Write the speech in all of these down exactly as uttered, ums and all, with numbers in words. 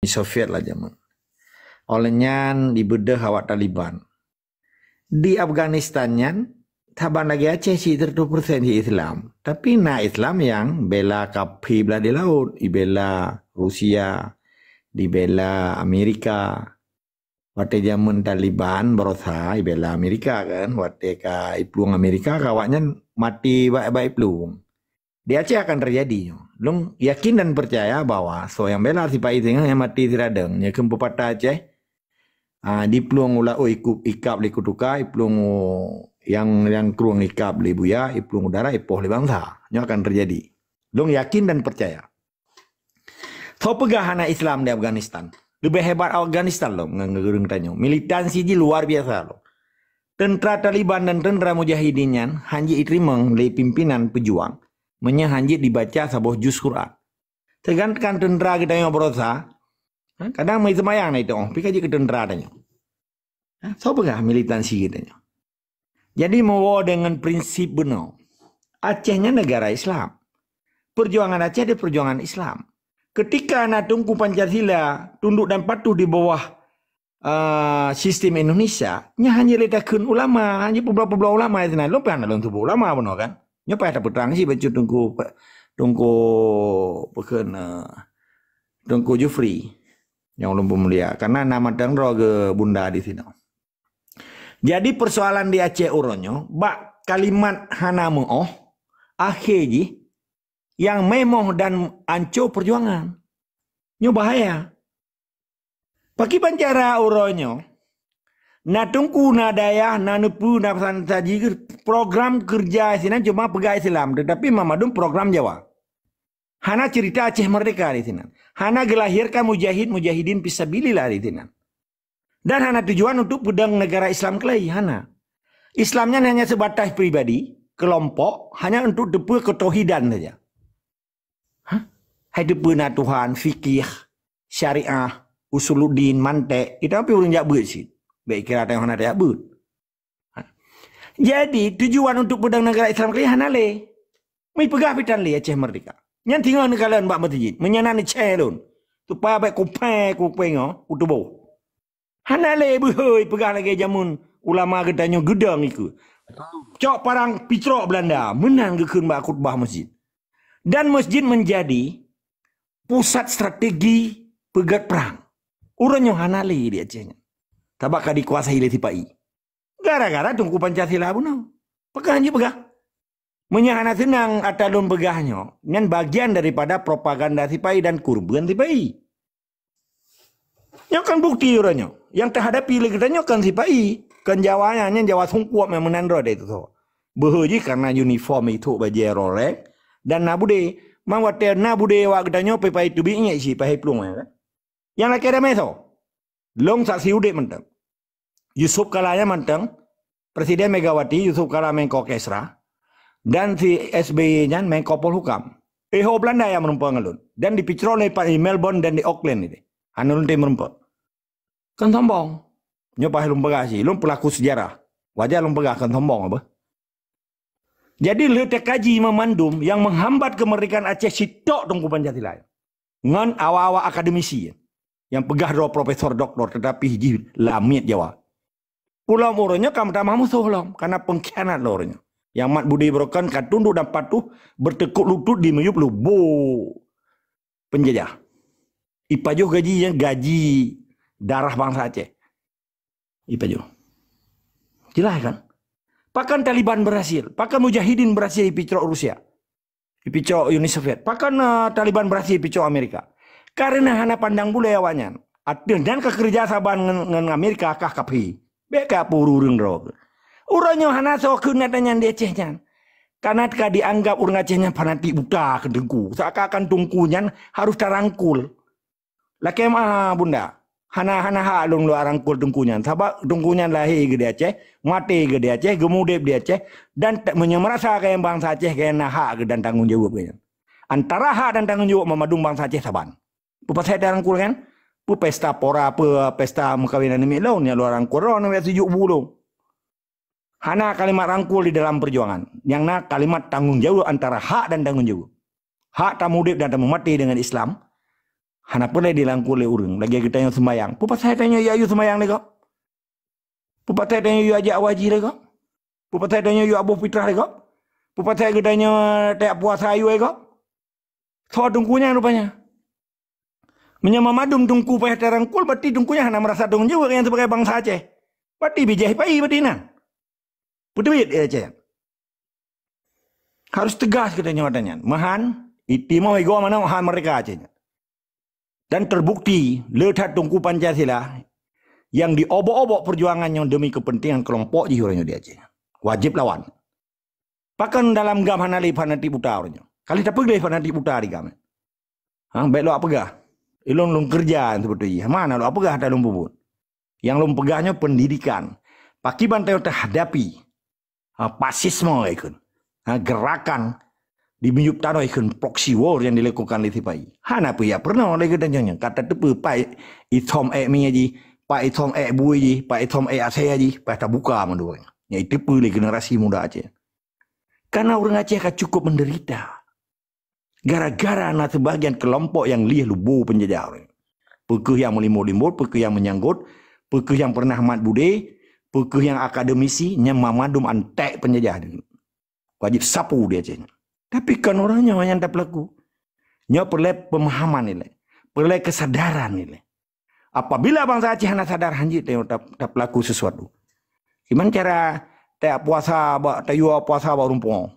Soviet lah jameun. Óh lheueh nyan dibeudôh awak Taliban. Di Afghanistan nyan, saban lagèe Aceh cit seratus persen cit Islam. Tapi na Islam nyang bela kafé blah di laôt, ibela Rusia, dibela Amerika. Watèe jameun Taliban berusaha ibela Amerika kan, watèe ka iplueng Amerika, ka awaknyan maté bak, bak iplueng. Di Aceh akan terjadi nyoe. Lôn yakin dan percaya bahwa soe nyang bela sipa-i singoh nyang maté siradeueng, nyoe kheun pepatah Aceh, ah, diplueng u laôt iku-, ikab lé kutuka, iplueng u nyang, nyang krueng ikab lé buya, iplueng udara ipoh lé bansa. Nyoe akan terjadi. Lôn yakin dan percaya. Soe peugah hana Islam di Afghanistan? Leubeh hebat Afghanistan lom ngon ureueng tanyoe. Militansi jih luar biasa lom. Teuntra Taliban dan teuntra Mujahidin nyan hana jeuet jiteurimong lé pimpinan peujuang meunyoe hana jeuet jibaca saboh juz Quran. Sedangkan teuntra geutanyoe berusaha, ha, kadang meuseumayang na itu, oh, pi ka jeuet keu teuntra tanyoe. Ha, soe peugah militansi geutanyoe? Jadi, meuwoe deungon prinsip bunoe. Aceh nyan negara Islam. Perjuangan Aceh adalah perjuangan Islam. Ketika na Teungku Pancasila tunduk dan patuh di bawah, ah, sistem Indonesia, nyan hanya lé takheun ulama, hanya peubloe-peubloe ulama di sinan. Lôn pih hana lôn sebut ulama bunoe kan. Nyoe payah tapeutrang cit bacut Teungku, Teungku, peue kheun, eh, Teungku Jufri nyang ulôn peumulia. Karena na mantong droe geu bunda di sinoe. Jadi, persoalan di Aceh uroe nyoe, bak kalimat hana meu'oh, akhé jih nyang meumeu'oh dan anco perjuangan. Nyoe bahaya. Pakriban cara uroe nyoe, na teungku, na dayah, na neupeu, na pesan saji, program keureuja sinan cuma peugah Islam, tetapi mandum program Jawa. Hana cerita Aceh Merdeka di sinan. Hana geulahirkan mujahid-mujahidin fisabilillah di sinan. Dan hana tujuan untuk peudong negara Islam keulai, hana. Islam nyan hanya sebatas pribadi, kelompok, hanya untuk teupeu ketauhidan saja. Hah? Hai teupeu na Tuhan, fikih, syariah, usuluddin, mantek, itu api ureueng jak beuet cit. Bèk kira teuh hana tajak beuet. Ha. Jadi, tujuan untuk peudong negara Islam keulai hana lé. Meupeugah pih tan lé Aceh Merdeka. Nyan singoh neukalon bak meuseujid. Meunyan na neucè lôn. Supaya bèk kupèe, kupèe nyoe, kutuboh. Hana lé beuhôi peugah lagèe jameun ulama geutanyoe geudong ikeue. Cok parang picrok Belanda, meunan geukheun bak khutbah meuseujid. Dan meuseujid menjadi pusat strategi peugèt prang. Uroe nyoe hana lé di Aceh nyan. Sabab ka dikuasai lé sipa-i. Gara-gara Teungku Pancasila bunoe. Pakon han jeuet peugah? Meunyoe hana seunang ata lôn peugah nyoe, nyan bagian daripada propaganda sipa-i dan kurban sipa-i. Nyoe kan bukti uroe nyoe. Nyang teuhadapi lé geutanyoe kan sipa-i. Kan Jawa nyan, nyan Jawa sungkup nyang meunan droe deh tu. Beuhe jih karena uniform itu bajèe Rolex dan na budé. Man watèe na budé awak geutanyoe pai-pai teubiet nyek si pai plueng, ya kan? Nyang lakèe damé soe? Lôn saksi udép mantong. Yusuf Kala nyan mantong, Presiden Megawati, Yusuf Kala Menko Kesra, dan si S B Y nyan Menko Polhukam. Eh, ho Belanda nyang meureumpok ngon lôn. Dan dipicrok lé pat di Melbourne dan di Auckland itu. Hana lôn tem meureumpok. Kan sombong. Nyoe paih lôn peugah cit, lôn pelaku sejarah. Wajar lôn peugah kan sombong apa? Jadi, lheueh teukaji meumandum nyang menghambat kemerdekaan Aceh sitok Teungku Pancasila. Ngon awak-awak akademisi nyang peugah droe profesor doktor, tetapi jih lamiet Jawa. Ulôn uroe nyoe ka meutamah musoh lom, karena pengkhianat lôn uroe nyoe. Nyang mat budi beurokon ka tunduk dan patuh, bertekuk lutut di miyueb lubo penjajah. Ipajoh gaji nyan gaji darah bansa Aceh. Ipajoh. Jelas kan? Pakon Taliban berhasil? Pakon mujahidin berhasil ipicrok Rusia? Ipicrok Uni Soviet. Pakon, eh, Taliban berhasil ipicrok Amerika? Karena hana pandang bulèe awaknyan. Ateueh nyan ka keureuja saban ngon, ngon Amerika kah kaphé. Bèk ka peue ureueng droe. Uroe nyoe hana soe kheun ata nyan di Aceh nyan. Karena ka dianggap ureueng Aceh nyan fanatik buta keu teungku. Seakan-akan teungku nyan harus tarangkul. Lakèe meu'ah, Bunda. Hana, hana hak lôn lôn rangkul teungku nyan. Sabab teungku nyan lahé geuh di Aceh, maté geuh di Aceh, geumudép di Aceh, dan ta-, meunyoe meurasa kayèe bansa Aceh kayèe na hak geuh dan tanggông jaweueb geuh nyan. Antara hak dan tanggông jaweueb mandum bansa Aceh saban. Peue pasai tarangkul kan? Peue pesta pora, peue pesta meukawen aneuk miet lôn nyang lôn rangkul droeneuh bak sijuek bu lôn. Hana kalimat rangkul di dalam perjuangan. Nyang na kalimat tanggông jaweueb antara hak dan tanggông jaweueb. Hak tamudép dan tameumaté deungon Islam. Hana peureulée dilangkue lé ureuëng lagée geutanyoe seumbahyang. Peue pasai tanyoe yue ayue seumbahyang lé gob? Peue pasai tanyoe yue ajak awai jih lé gob? Peue pasai tanyoe yue aboh pitrah lé gob? Peue pasai geutanyoe tajak puasa ayue lé gob? Soe teungku nyan rupanya? Meunyoe mandum teungku payah tarangkul, berarti teungku nyan hana meurasa tanggung jaweueb nyang sibagai bansa Aceh. Berarti bijéh pai berarti nan. Peuteubiet di Aceh nyan. Harus teugas geutanyoe watée nyan. Meuhan, itimoh igoe manoe han meurdeka Aceh nyan. Dan terbukti, le that Teungku Pancasila nyang diobok-obok peujuangan nyoe demi keupeuntengan keulompok jih uroe nyoe di Aceh. Wajéb lawan. Pakon dalam GAM hana lé fanatik buta uroe nyoe? Ka lheueh tapeugah fanatik buta di GAM. Ha, bék lôn peugah. Ilôn lôn keureuja nyang seubeutôi jih. Hana lôn peugah ata lôn peubuet. Nyang lôn peugah nyoe pendidikan. Pakriban tanyoe tahadapi, ha, fasisme ikheun. Ha, gerakan di miyueb tanoh ikheun proxy war nyang dilakukan lé sipa-i. Hana peue jak peurunoe lé geutanyoe nyoe. Ka tateupeue pat ithom ék mie jih, pat ithom ék bui jih, pat ithom ék asèe jih, pat tabuka mandum. Nyan iteupeue lé generasi muda Aceh. Karena ureuëng Aceh ka cukup menderita. Gara-gara na seubagian keulompok nyang lieh lubo peunjajah. Peu kheueh nyang meulimbot-limbot, peu kheueh nyang meunyanggot, peu kheueh nyang peureunah mat budé, peu kheueh nyang akademisi, nyan mandum anték peunjajah. Wajéb sapu di Aceh nyan. Tapi kon ureuëng nyoe nyang tapeulaku. Nyoe peureulée peumahaman ilée, peureulée keusadaran ilée. Apabila bansa Aceh hana sadar, hanjeuet tap-, tapeulaku sesuatu. Kiban cara tajak puasa bak, tayue puasa bak ureuëng pungo?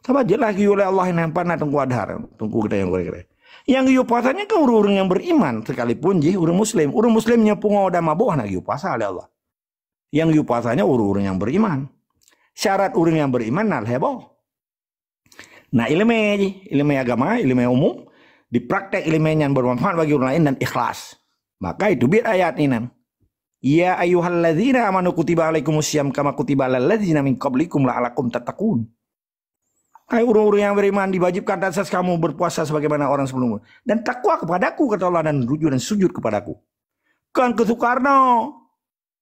Sabab jeulaih geuyue lé Allah nyang pana Teungku Adhar, Teungku geutanyoe kira-kira. Nyang geuyue puasa nyan kan ureuëng-ureuëng nyang beriman, sekalipun jih ureuëng muslim. Ureuëng muslim nyang pungo dan mabôk hana geuyue puasa lé Allah. Nyang geuyue puasa nyan ureuëng-ureuëng nyang beriman. Syarat ureuëng nyang beriman na lhée boh. Na iéleumé jih, iéleumé agama, iéleumé umum, dipraktek iéleumé nyan bermanfaat bagi ureuëng laén dan ikhlas. Maka iteubiet ayat inan. Ya ayyuhallazina amanu kutiba alaikumus siyam kama kutiba alal ladzina min qablikum la'allakum tattaqun. Hai ureuëng-ureuëng nyang beriman, diwajibkan atas kamu berpuasa sebagaimana orang sebelummu. Dan takwa kepadaku, kata Allah, dan rujuk dan sujud kepadaku. Kon keu Soekarno.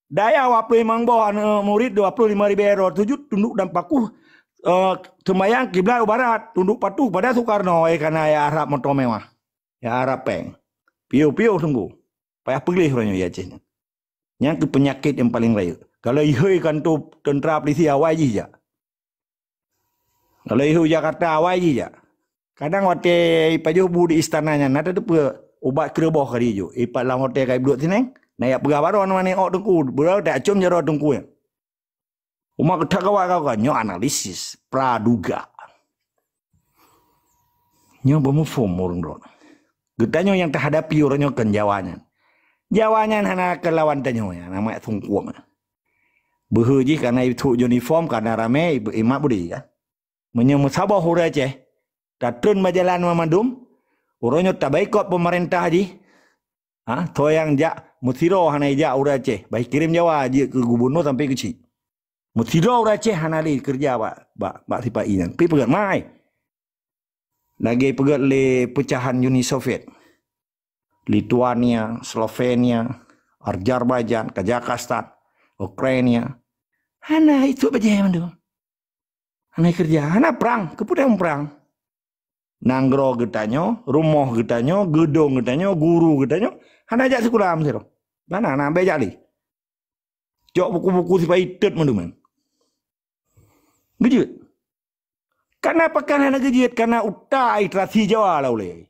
Dayah dua ploh limong boh aneuëk murit, dua ploh lima ribée droe sujud tunduk dan pakuh, eh, seumayang kiblat u barat, tunduk patuh pada Soekarno, eh, kana ya Arab moto mewah, ya Arab péng. Piôh-piôh sunggoh. Payah peugléh uroe nyoe di Aceh nyan. Nyan keuh peunyakét nyang paleng rayeuk. Kalau ihôi kanto teuntra polisi awai jih jak. Kalau ihôi Jakarta awai jih jak. Kadang watée ipajoh bu di istana nyan, na tateupeue ubat keureuboh ka dijok. Ipat lam hotel ka iblot sineng, na yak peugah baroe na mané ôk teungku, beureuta acom jaroe teungku nyan. Umat geutak gawat kau kan, nyoe analisis, praduga. Nyoe beumuphom ureuëng droe. Geutanyoe nyang tahadapi uroe nyoe kon Jawa nyan. Jawa nyan hana keulawan tanyoe, nama sungkuang. Beuhe jih kana ituk uniform, kana ramé, imat budi kan. Meunyoe meusaboh ureuëng Aceh, tatreun bak jalan mandum, uroe nyoe tabaikot peumeurintah jih. Ha, soe nyang jak meusidroe hana ijak ureuëng Aceh, bah ikirém Jawa jeuet keu gubunur sampai keu chik. Meusidroe ureuëng Aceh hana lé keureuja bak, bak, bak sipa-i nyan. Pi peugét mai. Lagée peugét lé peucahan Uni Soviet. Lithuania, Slovenia, Azerbaijan, Kazakhstan, Ukraina. Hana itu bajée mandum. Hana keureuja, hana prang, keupeue prang. Nanggroe geutanyoe, rumoh geutanyoe, geudong geutanyoe, guru geutanyoe, hana jak sikula meusidroe. Hana, hana bék jak lé. Cok buku-buku sipa-i teut mandum. Geujeuet. Kana pakon hana geujeuet, kana utak literasi Jawa lah ulée.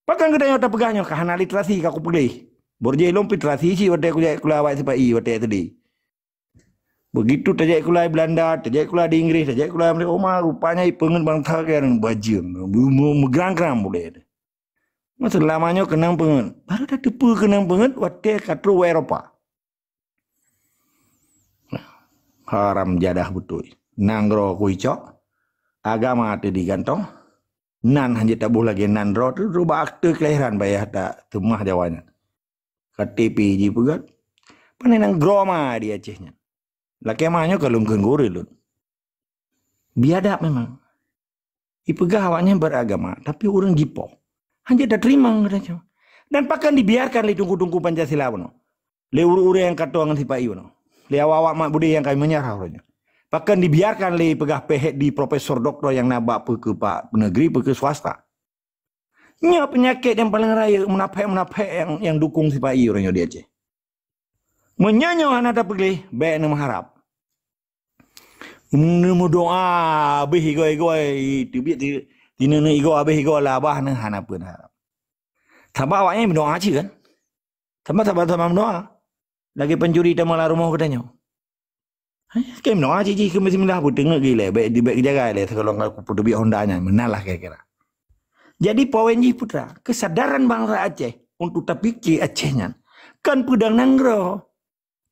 Pakon geutanyoe tapeugah nyoe ka hana literasi ka kupeugléh. Boh jih lom literasi cit watée kujak sikula awai sipa-i watée SD. Begitu tajak sikula di Belanda, tajak sikula di Inggris, tajak sikula di Oma, rupanya ipeungeut bansa keu ureuëng bajeueng, meugrang-grang bulée. Masa lama nyoe keunong peungeut, baru tateupeue keunong peungeut watée ka trok u Eropa. Haram jadah beutôi. Nanggroe kuicok, agama teuh digantong, nan hanjeuet taboh lagée nan droe teuh, rubah akte keulahiran payah taseumah Jawa nyan. K T P jipeugét. Pane nanggroe ma di Aceh nyan. Lakée ma nyoe ka lôn kheun gurée lôn. Biadab memang. Ipeugah awaknyan beragama, tapi ureuëng jipoh. Hanjeuet tateurimong geutanyoe. Dan pakon dibiarkan lé teungku-teungku Pancasila bunoe? Lé ureuëng-ureuëng nyang ka tueng ngon sipa-i bunoe? Lé awak-awak mat budi nyang ka meunyeurah uroe nyoe? Pakon dibiarkan lé peugah P H D profesor doktor nyang na bak peu keu pak negeri, peu keu swasta? Nyoe peunyakét nyang paleng rayeuk munafék-munafék nyang, nyang dukong sipa-i uroe nyoe di Aceh. Meunyoe nyoe hana tapeugleh, bék neumeuharab. Neumeudoá abéh igoe-igoe, teubiet ti-, tineuneuk igoe abéh igoe lah bah neuh hana peue neuharab. Sabab awaknyan meudoá cit kan? Sabab, sabab, sabab meudoá. Lagèe pancuri tamong lam rumoh geutanyoe. Hah, kém noh, aci jih keu bismillah, beuteungeut gilée, bék, bék geujaga ilée, sigohlom ka kupeuteubiet honda nyan, meunan lah kira-kira. Jadi, poin jih putra, kesadaran bansa Aceh untuk tapike Aceh nyan. Kon peudong nanggroe,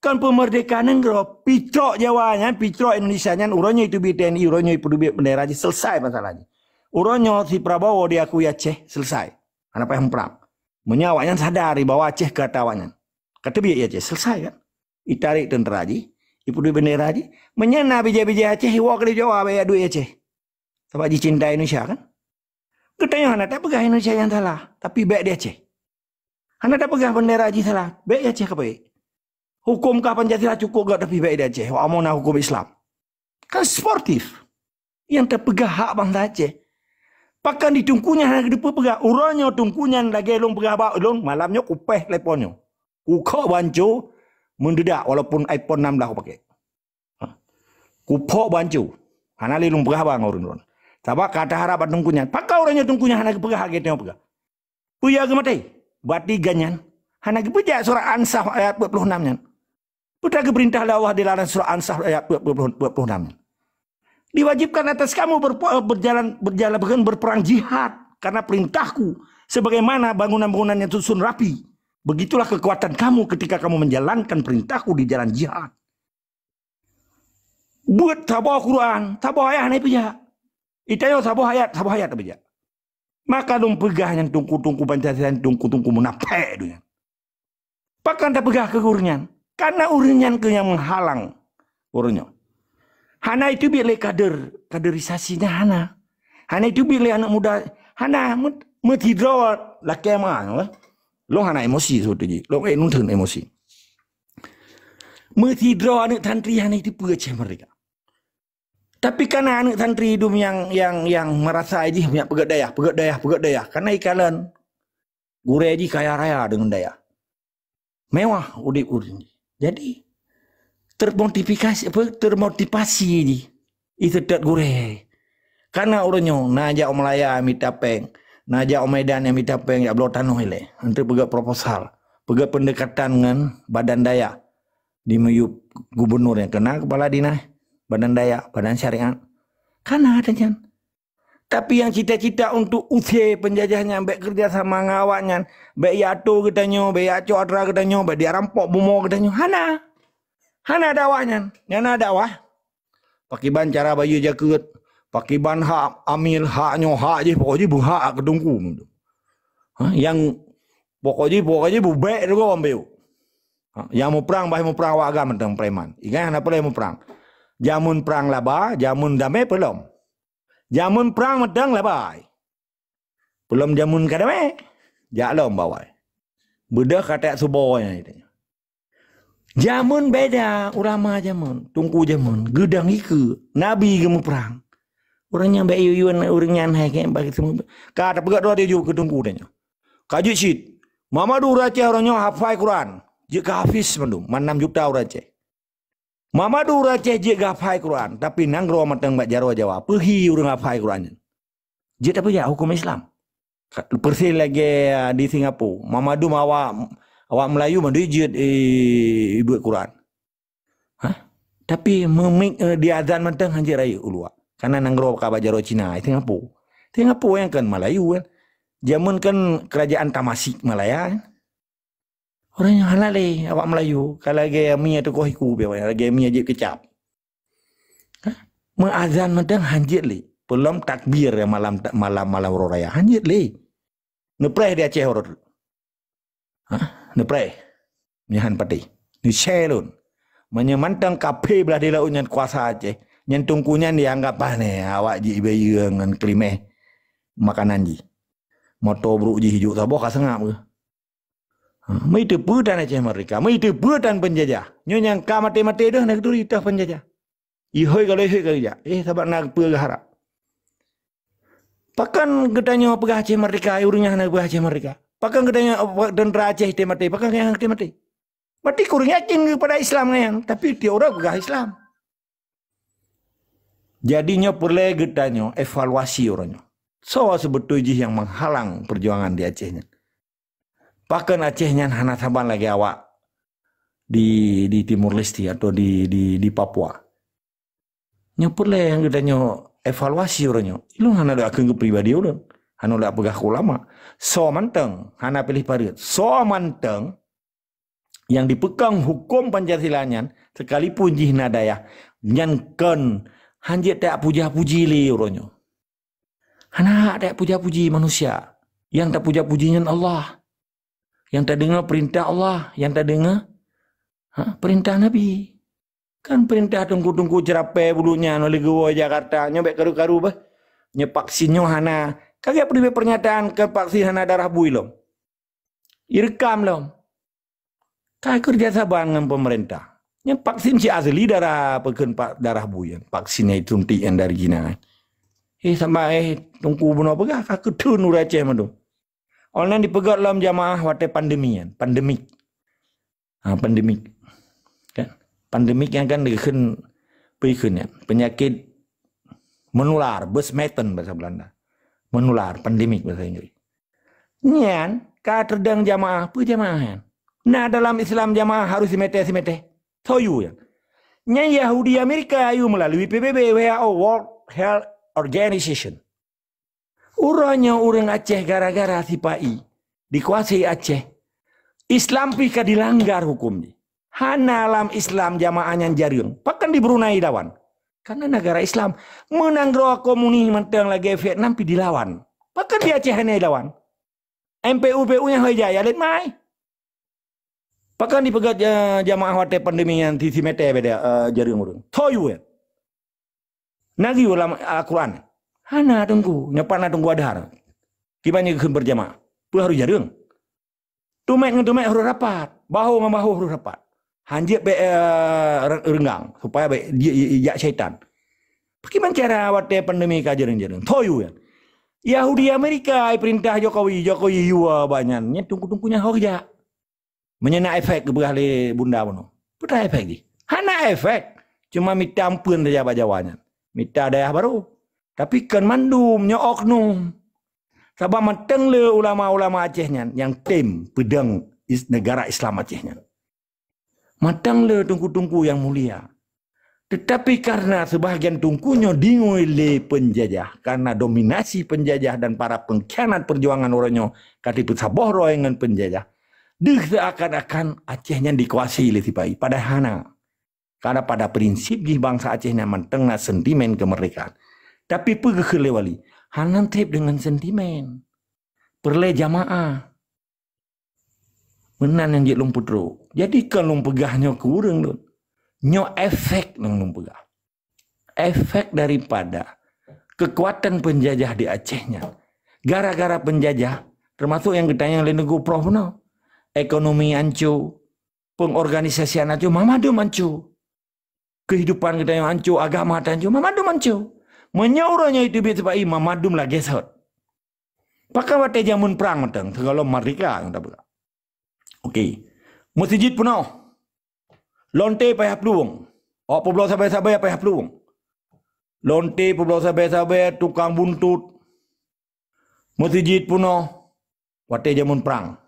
kon peumeurdeka nanggroe, picrok Jawa nyan, picrok Indonesia nyan, uroe nyoe iteubiet T N I, uroe nyoe ipeuteubiet bendera jih, selesai masalah jih. Uroe nyoe si Prabowo diakui Aceh, selesai. Hana payah muprang. Meunyoe awaknyan sadar bahwa Aceh keu ata awaknyan. Ka teubiet i Aceh, selesai kan? Itarek teuntara jih, ipeudeuh bendera jih. Meunyoe na bijéh-bijéh Aceh, iwoe keudéh Jawa, bék yak duek i Aceh. Sabab jicinta Indonesia kan? Geutanyoe hana tapeugah Indonesia nyang salah, tapi bék di Aceh. Hana tapeugah bendera jih salah, bék i Aceh ka bék. Huköm kah Pancasila cukôp gét, tapi bék di Aceh. Wak amoe na huköm Islam. Kan sportif. Nyang tapeugah hak bansa Aceh. Pakon di Teungku nyan hana geuteupeue peugah. Uroe nyoe Teungku nyan lagée lôn peugah bak lôn, malam nyoe kupéh telepon nyoe. Kukhok banco, meudeudak walaupun iPhone enam belas kupakai. Ha. Kuphok banco. Hana lé lôn peugah haba ngon ureuëng droen. Sabab ka taharab bak Teungku nyan. Pakon uroe nyoe Teungku nyan hana geupeugah hak gét nyoe peugah. Peue ya geumaté? Berarti gobnyan hana geupeujak surat Ansah ayat dua puluh enam nyan. Peue ta geupeurintah lé Allah di dalam surat Ansah ayat dua puluh, dua puluh enam nyan. Diwajibkan atas kamu berpo-, berjalan, berjalan, bukan berperang jihad karena perintahku, sebagaimana bangunan-bangunan yang tersusun rapi. Begitulah kekuatan kamu ketika kamu menjalankan perintahku di jalan jihad. Buet saboh Quran, saboh ayat hana ipeujak. Itanyoe saboh ayat, saboh ayat ipeujak. Maka lôn peugah nyan teungku-teungku Pancasila, teungku-teungku munafék tu nyan. Pakon tapeugah keu ureuëng nyan? Karena ureuëng nyan keuh nyang meuhalang ureuëng nyoe. Hana iteubiet lé kader, kaderisasi nyan hana. Hana iteubiet lé aneuk muda, hana, meu-, meusidroe lakée ma nyoe. Lôn hana emosi sebetul jih. Lôn, eh, lôn theun emosi. Meusidroe aneuk santri hana iteupeue Aceh Merdeka. Tapi kana aneuk santri dum nyang, nyang, nyang merasa jih banyak peugét dayah, peugét dayah, peugét dayah. Kana ikalon gurée jih kaya raya deungon dayah. Mewah udeb ureuëng jih. Jadi, termotivasi, apa, termotivasi jih. Iseutôt gurée. Kana ureuëng nyoe, na jak u Malaya mita péng, na jak u Medan mita péng, jak bloe tanoh ilée. Untuk peugét proposal, peugét pendekatan ngon badan dayah. Di miyueb gubunur nyang keunan kepala dinas, badan dayah, badan syariat. Kana ata nyan. Tapi nyang cita-cita untuk usé peunjajah nyan, bék keureuja sama ngon awaknyan, bék iatô geutanyoe, bék iacok atra geutanyoe, bék dirampok bumoe geutanyoe. Hana. Hana dakwah nyan. Nyang na dakwah, pakiban cara bayeue jakeuet, pakiban hak amil, hak nyoe, hak jih, pokok jih beuhak keu teungku. Ha, nyang pokok jih, pokok jih bubék teugom beu. Ha, nyang muprang bah muprang awak agam mantong preman. Ingat hana peureulée muprang. Jameun prang laba, jameun damé peulom. Jameun prang mantong laba. Peulom jameun ka damé, jak lom bawai. Beudôh ka tajak subo nyan. Jameun beda, ulama jameun, teungku jameun, geudong ikeue, nabi geumuprang. Ureuëng nyang bék yue-yue ureuëng nyan hai keu bagi semua. Ka tapeugah droe jijok keu teungku tanyoe. Ka jeuet cit. Mamadu ureuëng Aceh uroe nyoe hafai Quran. Jeuet ka hafiz mandum, man enam juta ureuëng Aceh. Mamadu ureuëng Aceh jeuet geuhafai Quran, tapi nanggroe mantong bak jaroe Jawa. Peuhi ureuëng hafai Quran nyan. Jeuet tapeujak huköm Islam. Ka, persis lagée, ah, di Singapura. Mamadu awak, awak Melayu mandum jeuet, eh, ibuet Quran. Hah? Tapi meumik, eh, di azan mantong hanjeuet rayeuk uluwa. Karena nanggroe ka bak jaroe Cina, Singapura. Singapura nyang kan Melayu kan. Jameun kan kerajaan Tamasik Malaya kan. Ureuëng nyang hana lé awak Melayu, ka lagée mi teukoh iku, lagée mi jeuet keucap. Hah? Meuazan mantong hanjeuet lé. Peulom takbir malam, malam, malam uroe raya. Hanjeuet lé. Neupreh di Aceh uroe teuk. Hah? Neupreh. Nyan patéh. Neucalon. Meunyoe mantong kaphé blah di laôt nyan kuasa Aceh, nyan teungku nyan dianggap pané awak jih ibayeue ngon keulimeh makanan jih. Moto brok jih ijok saboh ka seungab keuh. Ha, meuteupeue tan Aceh Merdeka, meuteupeue tan peunjajah. Nyoe nyang ka maté-maté deuh na geuturi teuh peunjajah. Ihôi ka lhôi ihôi ka geujak. Eh, sabab na peue geuharap. Pakon geutanyoe peugah Aceh merdeka, ureuëng nyang hana peugah Aceh merdeka? Pakon geutanyoe, eh, tentara Aceh teumaté, pakon nyang teumaté? Berarti kurang yakin kepada Islam nyan, tapi tiap orang peugah Islam. Jadi nyoe peureulée geutanyoe evaluasi uroe nyoe. Soe seubeutôi jih nyang menghalang perjuangan di Aceh nyan? Pakon Aceh nyan hana saban lagée awak di, di Timor Leste atau di, di, di Papua? Nyoe peureulée nyang geutanyoe evaluasi uroe nyoe. Ilôn hana lé akeueng keu pribadi ulôn. Hana lé peugah keu ulama. Soe mantong hana piléh pareut. Soe mantong nyang dipeukong huköm Pancasila nyan, sekalipun jih na dayah, nyan kon hanjeuet tapuja-puji lé uroe nyoe. Hana hak tapuja-puji manusia. Nyang tapuja-puji nyan Allah. Nyang tadeungoe peurintah Allah, nyang tadeungoe, ha, peurintah Nabi. Kan peurintah teungku-teungku ceurapée buleuen nyan lé geuwoe Jakarta, nyoe bék karu-karu bah. Nyoe vaksin nyoe hana. Ka geupeureulée pernyataan keu vaksin hana darah bui lom. Ireukam lom. Ka keureuja saban ngon pemerintah. Nyan vaksin si asli darah, peukheun pa-, darah bui nyan. Vaksin nyang suntik nyan dari Cina. Eh, sama, eh, teungku bunoe peugah, ka keuteun ureuëng Aceh mandum. Online dipeugét lom jamaah watée pandemi nyan, pandemik. Ha, pandemik. Kan? Pandemik nyan kan dikheun, peukheun nyan, penyakit menular, besmetten bahasa Belanda. Menular, pandemik bahasa Inggris. Nyan ka teudong jamaah, peue jamaah nyan? Na dalam Islam jamaah harus simeté-simeté. Soe yue nyan? Nyan Yahudi Amerika yue melalui P B B, W H O, World Health Organization. Uroe nyoe ureuëng Aceh gara-gara sipa-i dikuasai Aceh, Islam pih ka dilanggar huköm jih. Hana lam Islam jamaah nyan jareueng. Pakon di Brunei dilawan? Karena negara Islam. Meunan droe komunis mantong lagée Vietnam pih dilawan. Pakon di Aceh hana dilawan? M P U, P U nyang hôi jaya lét mai. Pakon dipeugét ja-, jamaah watée pandemi nyan si, simeté beda, eh, jareueng ureuëng? Soe yue nyan? Na geuyue lam Al-Quran? Hana teungku, nyoe pat na Teungku Adhar. Kiban nyoe geukheun berjamaah. Peue harôh jareueng? Tumet ngon tumet harôh rapat, bahu ngon bahu harôh rapat. Hanjeuet bék, eh, re-, reunggang, supaya bék di-, di-, jak syaitan. Pakriban cara watée pandemi ka jareueng-jareueng? Soe yue nyan? Yahudi Amerika, peurintah Jokowi, Jokowi yue banyan. Nyan teungku-teungku nyan hôi jak. Meunyoe na efek geupeugah lé bunda bunoe. Peue ta efek jih? Hana efek. Cuma mita ampeuen saja bak Jawa nyan. Mita dayah barô. Tapi kon mandum nyoe oknum. Sabab mantong le ulama-ulama Aceh nyan nyang tem peudong is-, negara Islam Aceh nyan. Mantong le teungku-teungku nyang mulia. Tetapi karena sebahagian teungku nyoe dingui lé penjajah, karena dominasi penjajah dan para pengkhianat perjuangan uroe nyoe ka tipeusaboh droe ngon penjajah, deuh seakan-akan Aceh nyan dikuasai lé sipa-i. Padahai hana. Karena pada prinsip jih bansa Aceh nyan mantong na sentimen kemerdekaan. Tapi peue geukheun lé wali? Hana treb deungon sentimen. Peureulée jamaah. Meunan nyang jeuet lôn peutrok. Jadi kon lôn peugah nyoe keu ureuëng lôn. Nyoe efek nyang lôn peugah. Efek daripada kekuatan penjajah di Aceh nyan. Gara-gara penjajah, termasuk nyang geutanyong lé Teungku Prof bunoe. Ekonomi ancô, pengorganisasian ancô, mamadum ancô. Kehidupan geutanyoe ancô, agama tanyoe, mamadum ancô. Meunyoe uroe nyoe teubiet sipa-i, mamadum lagée sot. Pakon watée jameun prang mantong, sigohlom merdeka nyang tapeugah. Oke. Meuseujid peunoh. Lonte payah plueng. Awak peubloe sabe-sabe payah plueng. Lonte peubloe sabe-sabe, tukang buntot. Meuseujid peunoh. Watée jameun prang.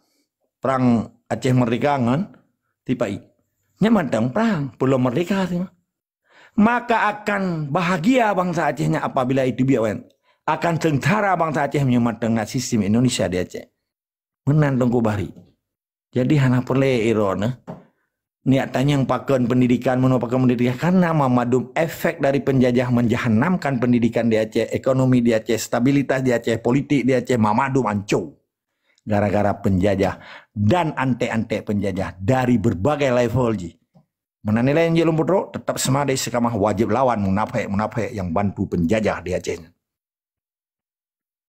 Prang Aceh Merdeka ngon sipa-i. Nyan mantong prang, peulom merdeka sih. Maka akan bahagia bansa Aceh nyan apabila itu biak wan. Akan sengsara bansa Aceh meunyoe mantong na sistem Indonesia di Aceh. Meunan Teungku Bahri. Jadi hana peureulée iroe nyoe. Niat tanyong pakon pendidikan, meunoe pakon pendidikan, karena mamadum efek dari penjajah menjahanamkan pendidikan di Aceh, ekonomi di Aceh, stabilitas di Aceh, politik di Aceh, mamadum ancô. Gara-gara penjajah dan antek-antek penjajah dari berbagai level jih. Meunan nilai nyang jeuet lôn peutrok, tetap seumah istiqamah wajéb lawan munafék-munafék nyang bantu penjajah di Aceh nyan.